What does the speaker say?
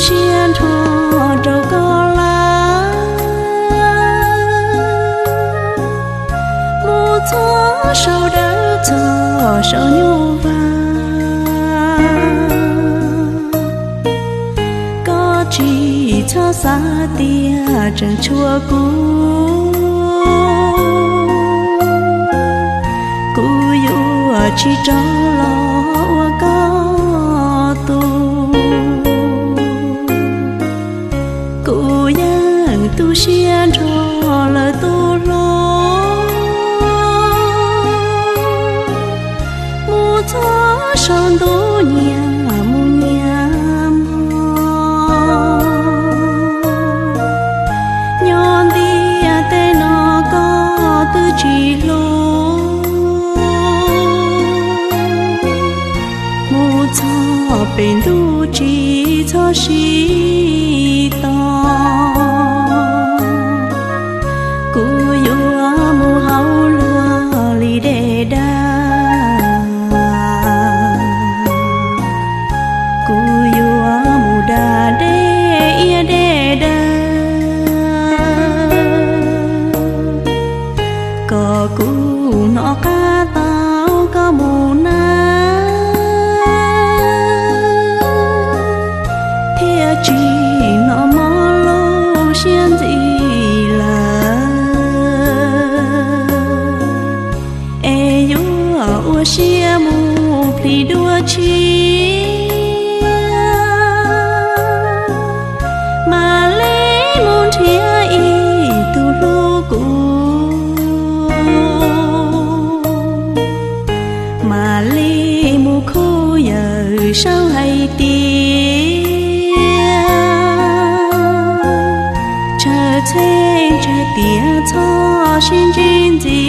siab nrho rau koj lawm. Mus txog saum dawb txog saum nyuj vas, koj tsis txhob xav tias tseem tshuav kuv. Kuv yuav tsis rov los ua koj tus. Kuv yeej tu siab nrho lawm tus hluas. Mus txog saum ntuj nyias mus nyias hmo, nyob ntiaj teb no koj twb tsis hlub. Mus txog pem ntuj tsis txhob sib tos. Kuv yuav mus hauv luag li dej dav. Kuv yuav mus da dej iab dej dav, kom kuv hnov qab tau koj mus na, thiaj tsis hnov mob lub siab ntxim lawm. Es yuav ua siab mus plig dua tshiab, mam li mus nrhiav ib tug hlub kuv. Mam li mus khuj yawm saub hais tias, tsawg txheej tsawg tiam txhob sib ntsib ntxiv.